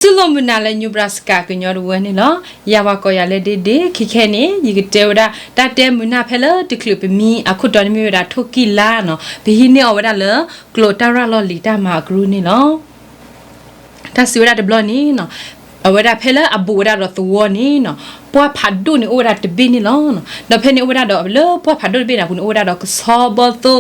ဆူၣ်လီၤမုာ်နၤလၢ Nebraska ကညီတဝၢန့ၣ်လီၤ. ယၤဝၤကိးယၤလၢ ဒ့ဒ့, ခဲခဲန့ၣ် ယကတဲဝဲဒၣ် တၢ်တဲမုာ်နၢ်ဖဲလၢတချုးပမံအခိၣ်တီန့ၣ်မ့ၢ်ဝဲဒၣ်ထိၣ်ကံၢ်လါနီၤ, ပဟံးန့ၢ်အီၤဝဲဒၣ်လၢ ကျိာ်တၢ်ရၤလီၤလံာ်တၢ်မၤအကရူၢ်န့ၣ်လီၤ. တၢ်စံးဝဲဒၣ်တဘျီန့ၣ်နီၤ, အဝဲဒၣ်ဖဲလၢအဘူးဝဲဒၣ်ဒီးသဝီန့ၣ်နီၤ, ပှၢ်ဖးဒိၣ်န့ၣ်အိၣ်ဝဲဒၣ်တဘ့ၣ်န့ၣ်လီၤ. ဒီးဖဲန့ၣ်အိၣ်ဝဲဒၣ်ဒီးလၢပှၢ်ဖးဒိၣ်တဘ့ၣ်န့ၣ်အပူၤန့ၣ် အိၣ်ဝဲဒၣ်ဒီးကဆီ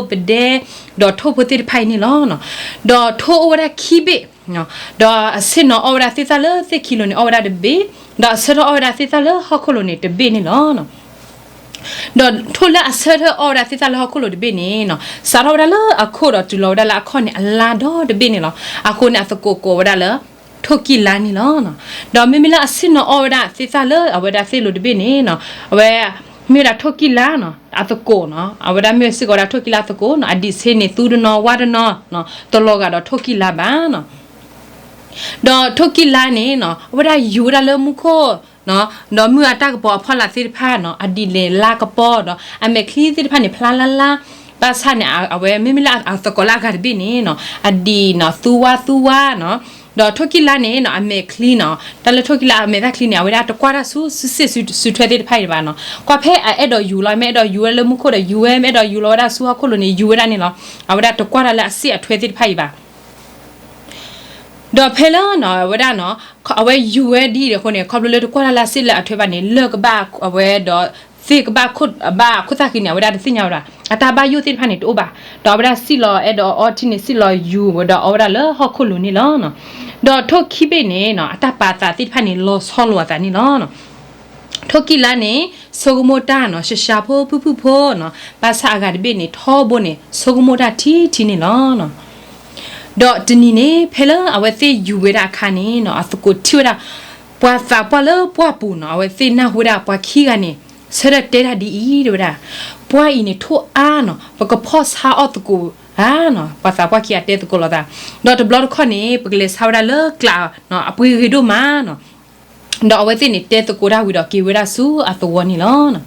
ဘီသိၣ် ပဒဲ ဒီးထိၣ်ဖိသ့ၣ်တဖၣ်အံၤန့ၣ်လီၤ. ဒီးထိၣ်အိၣ်ဝဲဒၣ်ခံဘ့ၣ်, ဒီးအဆ့ၣ်နီၤအီၣ်ဝဲဒၣ်သ့ၣ်သၣ်လၢသ့ၣ်ခံလိၤန့ၣ် အီၣ်ဝဲဒၣ်တဘ့ၣ်, ဒီးအဆၢထၢၣ်အီၣ်ဝဲဒၣ်သ့ၣ်သၣ်လၢဟီၣ်ခိၣ်လိၤန့ၣ်တဘ့ၣ်န့ၣ်လီၤ. ဒီးထိၣ်လၢအဆၢထၢၣ်အီၣ်ဝဲဒၣ်သ့ၣ်သၣ်လၢဟီၣ်ခိၣ်လိၤတဘ့ၣ်န့ၣ်နီၤ, စးထီၣ်ဝဲဒၣ်လၢအခိၣ်ဒီးတုၤလီၤဝဲဒၣ်လၢအခီၣ်န့ၣ် အလါဒီတဘ့ၣ်န့ၣ်လီၤ. အဃိန့ၣ် အသကိးကိးဝဲဒၣ်လၢ ထိၣ်ကံၢ်လါန့ၣ်လီၤ. ဒီးမ့မ့ၢ်လၢအဆ့ၣ်နီၤအီၣ်ဝဲဒၣ်သ့ၣ်သၣ်လၢအဝဲဒၣ်သ့ၣ်လိၤတဘ့ၣ်န့ၣ်နီၤ, အဝဲ မ့ၢ်ဝဲဒၣ်ထိၣ်ကံၢ်လါနီၤ အသကိးနီၤ, အဝဲဒၣ်မ့ၢ်စ့ၢ်ကီးဝဲဒၣ်ထိၣ်ကံၢ်လါအသကိးနီၤ, အဒံးဆ့န့ၣ်သူတနီၤဝၣ်တနီၤ, တလီၤဂာ်ဒီးထိၣ်ကံၢ်လါဘၣ်နီၤ. ဒီးထိၣ်ကံၢ်လါန့ၣ်နီၤ အဝဲဒၣ်ယူၤဝဲဒၣ်လၢမူခိၣ် ဒီးမုၢ်အတၢ်ကပီၤအဖီလာ်သ့ၣ်တဖၣ်နီၤ, အဒံးန့ၣ်လါကပီၤဒီး အမဲာ်ချံသ့ၣ်တဖၣ်န့ၣ် ဖျါလၢ်လၢ်, ဘၣ်ဆၣ်န့ၣ် အဝဲမ့မ့ၢ်လၢအသကိးလၢအဂၤတဘ့ၣ်န့ၣ်နီၤ, အဒံးနီၤ သူဝါသူဝါနီၤ, ဒီးထိၣ်ကံၢ်လါန့ၣ်နီၤ အမဲာ်ချံနီၤ, တၢ်လၢထိၣ်ကံၢ်လါအမဲာ်ချံန့ၣ် အဝဲဒၣ်တကွၢ်တၢ်ဆူ ဆူစ့ၣ်ဆူထွဲသ့ၣ်တဖၣ်အံၤဘၣ်နီၤ, ကွၢ်ဖဲအအဲၣ်ဒိးယူၤလီၤ မ့ၢ်အဲၣ်ဒိးယူၤဝဲလၢမူခိၣ်ဒီးယူၤဝဲ, မ့ၢ်အဲၣ်ဒိးယူၤလီၤဝဲဒၣ်ဆူဟီၣ်ခိၣ်လိၤန့ၣ် ယူၤဝဲဒၣ်န့ၣ်လီၤ. အဝဲဒၣ်တကွၢ်တၢ်လၢအစ့ၣ်အထွဲသ့ၣ်တဖၣ်အံၤဘၣ်. ဒီးဖဲလၢနီၤ အဝဲဒၣ်နီၤ အဝဲယူၤဝဲဒ်အံၤအဃိန့ၣ် ခီဖျိလၢတကွၢ်တၢ်လၢအစ့ၣ်လၢအထွဲဘၣ်န့ၣ် လၢၢ်ကဘၣ်အဝဲဒီး သ့ၣ်ကဘၣ်ခိၣ် ဘၣ်ခိၣ်သၣ်ဃံန့ၣ် အဝဲဒၣ်တသ့ၣ်ညါဝဲဒၣ် အတၢ်ဘၣ်ယိၣ်သ့ၣ်တဖၣ်န့ၣ်တအိၣ်ဘၣ်. ဒီးအဝဲဒၣ်စံၣ်လီၤအဲၣ်ဒိးအီထံန့ၣ် စံၣ်လီၤယူၤဝဲဒီးအီဝဲဒၣ်လၢဟီၣ်ခိၣ်လိၤန့ၣ်လီၤ. ဒီးထိၣ်ခံဘ့ၣ်န့ၣ်နီၤ အတၢ်ပာ်သးသ့ၣ်တဖၣ်န့ၣ် လီၤဆီလိာ်အသးန့ၣ်လီၤ. ထိၣ်ကံၢ်လါန့ၣ် ဆိကမိၣ်တၢ်နီၤ ရှှၤရှှၤဖိဖုၣ်ဖုၣ်ဖိနီၤ, ဘၣ်ဆၣ်အဂၤတဘ့ၣ်န့ၣ် ထီဘိန့ၣ် ဆိကမိၣ်တၢ်ထံထံန့ၣ်လီၤ. ဒီးတနံၤန့ၣ် ဖဲလၢအဝဲသ့ၣ်ယူၤဝဲဒၣ်အခါန့ၣ်နီၤ အသကိးထံၣ်ဝဲဒၣ် ပှၤသးပှၢ်လၢပှၢ်ပူၤနီၤ အဝဲသ့ၣ်နၢ်ဟူဝဲဒၣ်ပှၤခံဂၤန့ၣ် ဆၢထၢၣ်တဲတၢ်ဒ်အံၤ တဲဝဲဒၣ်, ပှၢ်အံၤန့ၣ်ထိၣ်အါနီၤ ပကဖီၣ်ဆါအီၣ်သကိးဧါနီၤ, ပှၤသးပှၢ်ခံဂၤတဲသကိးလိာ်သး, ဒီးတဘျီတခီၣ်န့ၣ် ပကလဲၤဆါဝဲဒၣ်လၢကျး အပှ့ၤဂ့ၤဒိၣ်မးနီၤ. ဒီးအဝဲသ့ၣ်န့ၣ်တဲသကိးတၢ်ဝံၤဒီးက့ၤဝဲဒၣ်ဆူအသဝီန့ၣ်လီၤ.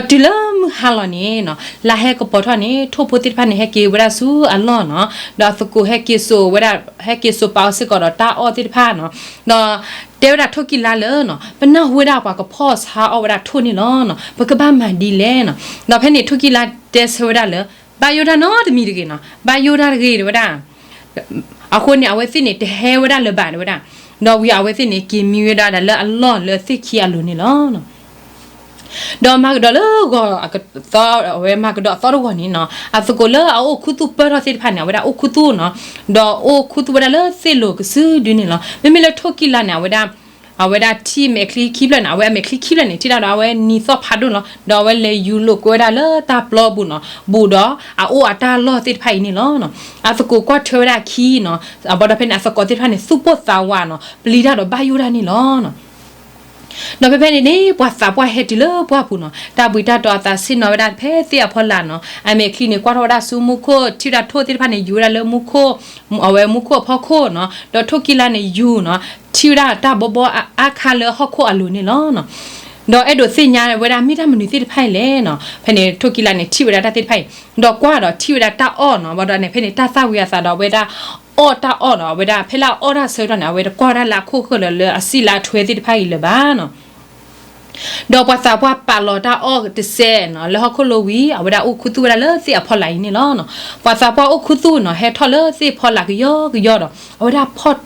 ဒီးတုၤလၢမုၢ်ဟါလီၤန့ၣ်နီၤ လါဟဲကပီၤထီၣ်န့ၣ် ထိၣ်ဖိသ့ၣ်တဖၣ်န့ၣ် ဟဲက့ၤဝဲဒၣ်ဆူအလီၢ်နီၤ, ဒီးအသကိးဟဲက့ၤစိာ်ဝဲဒၣ် ဟဲက့ၤစိာ်ပာ်အီၤစ့ၢ်ကီးဒီးတၢ်အီၣ်သ့ၣ်တဖၣ်နီၤ, ဒီးတဲဝဲဒၣ်ထိၣ်ကံၢ်လါလၢနီၤ ပနၢ်ဟူဝဲဒၣ်ပှၤကဖီၣ်ဆါအီၣ်ဝဲဒၣ်ထိၣ်န့ၣ်လီၤနီၤ, ပကဘၣ်မၤဒ်လဲၣ်နီၤ. ဒီးဖဲန့ၣ်ထိၣ်ကံၢ်လါတဲဆၢဝဲဒၣ်လၢ ဘၣ်ယိၣ်တၢ်နီတမံၤတဂ့ၤနီၤ, ဘၣ်ယိၣ်တၢ်တဂ့ၤတဲဝဲဒၣ် အဃိန့ၣ် အဝဲသ့ၣ်န့ၣ် တဟဲဝဲဒၣ်လၢၤဘၣ်တဲဝဲဒၣ်, ဒီးဝံၤအဝဲသ့ၣ်န့ၣ် က့ၤမံဝဲဒၣ်လၢအလီၢ်လၢသ့ၣ်ခံအလိၤန့ၣ်လီၤ. ဒီးမၤကဒီးလၢဂီၤအသီ အဝဲမၤကဒီးအသီတဂီၤန့ၣ်နီၤ အသကိးလၢအအိၣ်ခူသူၣ်ပၢၢ်ထီၣ်သ့ၣ်တဖၣ်န့ၣ် အဝဲဒၣ်အိၣ်ခူသူၣ်နီၤ, ဒီးအိၣ်ခူသူၣ်ဝဲဒၣ်လၢသ့ၣ်လိၤကစုဒုန့ၣ်လီၤ. မ့မ့ၢ်လၢထိၣ်ကံၢ်လါန့ၣ် အဝဲဒၣ် အဝဲဒၣ်ထံၣ်မဲာ်ချံခံဖျၢၣ်န့ၣ် အဝဲအမဲာ်ချံခံဖျၢၣ်န့ၣ် ထံၣ်တၢ်ဒီးအဝဲနံၤသီၣ်ဖးဒိၣ်လီၤ. ဒီးအဝဲလဲၤယူၤလိာ်ကွဲဝဲဒၣ်လၢတၢ်ပျီပူၤနီၤ ဘူးဒီးအအိၣ်အတၢ်လီၢ်သ့ၣ်တဖၣ်အံၤန့ၣ်လီၤ. အသကိးကွၢ်ထွဲဝဲဒၣ်အခံနီၤ အဘီဒီးဖဲန့ၣ် အသကိးသ့ၣ်တဖၣ်န့ၣ် သူၣ်ပိၢ်သးဝးနီၤ ပျံၤတၢ်ဒီးဘၣ်ယိၣ်တၢ်န့ၣ်လီၤ. ဒီးဖဲဖဲန့ၣ်န့ၣ် ပှၤသးပှၢ်ဟဲတုၤလၢပှၢ်ပူၤနီၤ တၢ်ဘှံးတၢ်တီၤအသးဆ့ၣ်နီၤဝဲဒၣ်ဖဲသ့ၣ်အဖီလာ်နီၤ အမဲာ်ချံန့ၣ် ကွၢ်ထီၣ်ဝဲဒၣ်ဆူမူခိၣ် ထံၣ်ဝဲဒၣ်ထိၣ်သ့ၣ်တဖၣ်န့ၣ် ယူၤဝဲဒၣ်လၢမူခိၣ် အဝဲမူခိၣ်အဖီခိၣ်နီၤ ဒီးထိၣ်ကံၢ်လါန့ၣ်ယူၤနီၤ ထံၣ်ဝဲဒၣ်တၢ်ဘီဘီအါခါလၢဟီၣ်ခိၣ်အလိၤန့ၣ်လီၤ. ဒီးအဲၣ်ဒိးသ့ၣ်ညါဝဲဒၣ်မ့ၢ်တၢ်မနုၤသ့ၣ်တဖၣ်အံၤလဲၣ်နီၤ ဖဲန့ၣ်ထိၣ်ကံၢ်လါန့ၣ် ထံၣ်ဝဲဒၣ်တၢ်သ့ၣ်တဖၣ်အံၤ ဒီးကွၢ်ဒီးထံၣ်ဝဲဒၣ်တၢ်အီၣ်နီၤ ဘၣ်ဒီးန့ၣ် ဖဲန့ၣ်တၢ်သၣ်ဝံၤအသးဒီးအဝဲဒၣ် အီၣ်တၢ်အီၣ်နီၤ အဝဲဒၣ်ဖဲလၢအအီၣ်တၢ်ဆၢကတီၢ်န့ၣ် အဝဲတကွၢ်ဝဲဒၣ်လၢအခိၣ်ဃၢၤလၢ လၢအစံၣ်လၢအထွဲသ့ၣ်တဖၣ်အံၤလၢၤဘၣ်နီၤ ဒီးပှၤသးပှၢ်ပာ်လီၤတၢ်အီၣ်တစဲးနီၤ လၢဟီၣ်ခိၣ်လိဝံၤ အဝဲဒၣ်အိၣ်ခူသူၣ်ဝဲဒၣ်လၢသ့ၣ်အဖီလာ်အံၤန့ၣ်လီၤ. ပှၤသးပှၢ်အိၣ်ခူသူၣ်နီၤ ဟဲထီၣ်လၢသ့ၣ်ဖီလာ်ကယီကယီဒီး အဝဲဒၣ်ဖီၣ်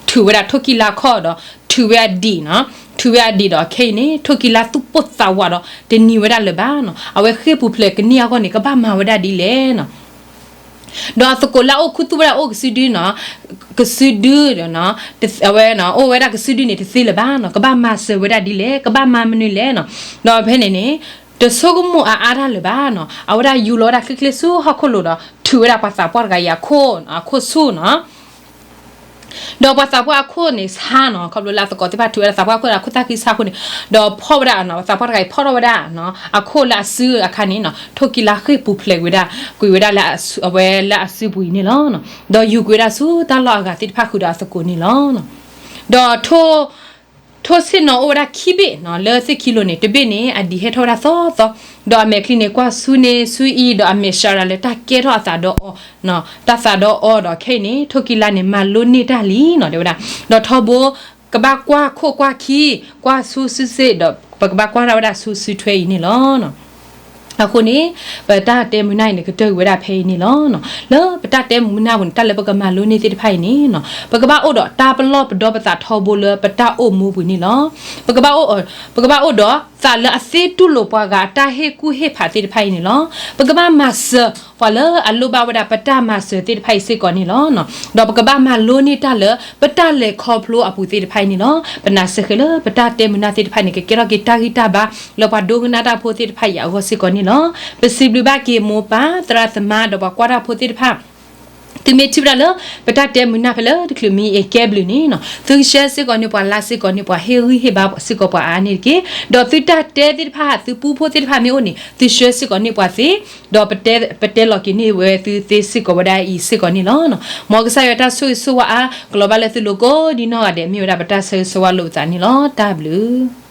ထုးဝဲဒၣ်ထိၣ်ကံၢ်လါခီၣ်ဒီး ထုးဝဲအဒံးနီၤ ထုးဝဲအဒံးဒီးခဲအံၤန့ၣ် ထိၣ်ကံၢ်လါသူၣ်ပိၢ်သးဝးဒီး တနံၤဝဲဒၣ်လၢၤဘၣ်နီၤ အဝဲဃ့ၢ်ပူၤဖျဲးကန့ၢ်အဂီၢ်န့ၣ် ကဘၣ်မၤဝဲဒၣ်ဒ်လဲၣ်နီၤ ဒီးအသကိးလၢအအိၣ်ခူသူၣ်ဝဲဒၣ်အိၣ်ကစုဒုနီၤ ကစုဒု အဝဲအိၣ်ဝဲဒၣ်ကစုဒုန့ၣ်တသ့လၢၤဘၣ်နီၤ ကဘၣ်မၤစၢၤဝဲဒၣ်ဒ်လဲၣ် ကဘၣ်မၤမနုၤလဲၣ်နီၤ ဒီးဖဲန့ၣ်န့ၣ် တဆိကမိၣ်အါအါတၢ်လၢၤဘၣ်နီၤ အဝဲဒၣ်ယူၤလီၤဝဲဒၣ်ချ့ချ့ဆူဟီၣ်ခိၣ်လိၤဒီး ထုးဝဲဒၣ်ပှၤသးပှၢ်တဂၤအံၤအခိၣ် အခိၣ်ဆူၣ်နီၤ ဒီးပှၤသးပှၢ်အခိၣ်န့ၣ်ဆါနီၤ ခီဖျိလၢအသကိးသ့ၣ်တဖၣ်ထုးဝဲဒၣ်သးပှၢ်အခိၣ်ဒီးအခိၣ်သၣ်ဃံဆါအဃိန့ၣ် ဒီးဖီၣ်ဝဲဒၣ် သးပှၢ်တဂၤအံၤဖီၣ်ထီၣ်ဝဲဒၣ် အခိၣ်လၢအစုအခါန့ၣ်နီၤ ထိၣ်ကံၢ်လါဃ့ၢ်ပူၤဖျဲးကွံာ်ဝဲဒၣ် ကွံာ်ဝဲဒၣ်လၢအဝဲလၢအစုပူၤအံၤန့ၣ်လီၤ. ဒီးယူၤကွံာ်ဝဲဒၣ်ဆူတၢ်လီၢ်အဂၤသ့ၣ်တဖၣ်ဃုာ်ဒီးအသကိးန့ၣ်လီၤ. ဒီး ထိၣ်ဆ့ၣ်နီၤအိၣ်ဝဲဒၣ်ခံဘ့ၣ်နီၤ လၢသ့ၣ်ခံလိၤန့ၣ် တဘ့ၣ်န့ၣ် အဒံးဟဲထီၣ်ဝဲဒၣ်သီသီ, ဒီးအမဲာ်ချံန့ၣ် ကွၢ်ဆူန့ၣ်ဆူအံၤ ဒီးအမဲာ်ဆှးဒၣ်လၢတၢ်ကဲထီၣ်အသးဒီးအီၤ, တၢ်သးဒီးအီၤဒီးခဲအံၤန့ၣ် ထိၣ်ကံလါန့ၣ် မၤလိန့ၢ်တၢ်လံနီၤ တဲဝဲဒၣ်. ဒီးထီဘိ ကဘၣ်ကွၢ်ခိၣ်ကွၢ်ခံ, ကွၢ်ဆူစုစ့ၣ် ဒီးပကဘၣ်ကွၢ်တၢ်ဝဲဒၣ်ဆူစုထွဲအံၤန့ၣ်လီၤ. အဃိန့ၣ် ပတၢ်တဲမုာ်နၢ်အံၤန့ၣ် ကတၢၢ်ကွံာ်ဝဲဒၣ်ဖဲအံၤန့ၣ်လီၤ. လၢပတၢ်တဲမုာ်နၢ်အပူၤန့ၣ် တၢ်လၢပကမၤလိန့ၢ်သ့ၣ်တဖၣ်အံၤန့ၣ် ပကဘၣ်အိၣ်ဒီးတၢ်ပလီၢ်ပဒီပသးထီဘိလၢပတၢ်အိၣ်မူပူၤန့ၣ်လီၤ. ပကဘၣ်အိၣ်, ပကဘၣ်အိၣ်ဒီးသးလၢအသ့တူၢ်လိာ်ပှၤဂၤအတၢ်ဟ့ၣ်ကူၣ်ဟ့ၣ်ဖးသ့ၣ်တဖၣ်အံၤန့ၣ်လီၤ. ပကဘၣ်မၤစၢၤပှၤလၢအလိၣ်ဘၣ်ဝဲဒၣ်ပတၢ်မၤစၢၤသ့ၣ်တဖၣ်အံၤစ့ၢ်ကီးန့ၣ်လီၤ. ဒီးပကဘၣ်မၤလိန့ၢ်တၢ်လၢပတၢ်လဲၤခီဖျိအပူၤသ့ၣ်တဖၣ်အံၤန့ၣ်လီၤ. ပနာ်စ့ၢ်ကီးလၢပတၢ်တဲမုာ်နၢ်သ့ၣ်တဖၣ်န့ၣ် ကကဲထီၣ်က့ၤတၢ်ဂံၢ်တၢ်ဘါလၢပှၤဒိကနၣ်တၢ်ဖိသ့ၣ်တဖၣ်အံၤအဂီၢ်စ့ၢ်ကီးန့ၣ်လီၤ. ပစံးဘျုးဘၣ်က့ၤမိၢ်ပၢ်သရၣ်သမါဒီးပှၤကွၢ်တၢ်ဖိသ့ၣ်တဖၣ် သုမ့ၢ်ထံၣ်ဝဲဒၣ်လၢ ပတၢ်တဲမုာ်နၢ်ဖဲလၢတချုးမံအကဲဘျုးန့ၣ် သုကshareစ့ၢ်ကီးန့ၢ်ပှၤ likeစ့ၢ်ကီးန့ၢ်ပှၤ ဟ့ၣ်ဂံၢ်ဟ့ၣ်ဘါစ့ၢ်ကီးပှၤအါန့ၣ်တက့ၢ်. ဒီးသုတၢ်တဲသ့ၣ်တဖၣ် သုပူဖိသ့ၣ်တဖၣ်မ့ၢ်အိၣ်န့ၣ် သုshareစ့ၢ်ကီးန့ၢ်ပှၤသ့, ဒီးပတဲလီၤက့ၤန့ၢ်ဝဲသုသ့စ့ၢ်ကီးဝဲဒၣ်အံၤစ့ၢ်ကီးန့ၣ်လီၤ. မ်ကစၢ်ယွၤတၢ်ဆိၣ်ဂ့ၤဆိၣ်ဝါအါ ကလီၤဘၣ်လၢသုလိၤကိးဒ်နီၢ်ဂၤဒဲး မ့ၢ်ဝဲဒၣ်ပတၢ်ဆၢဂ့ၤဆၢဝါလိာ်ပသးန့ၣ်လီၤ. တၢ်ဘျုး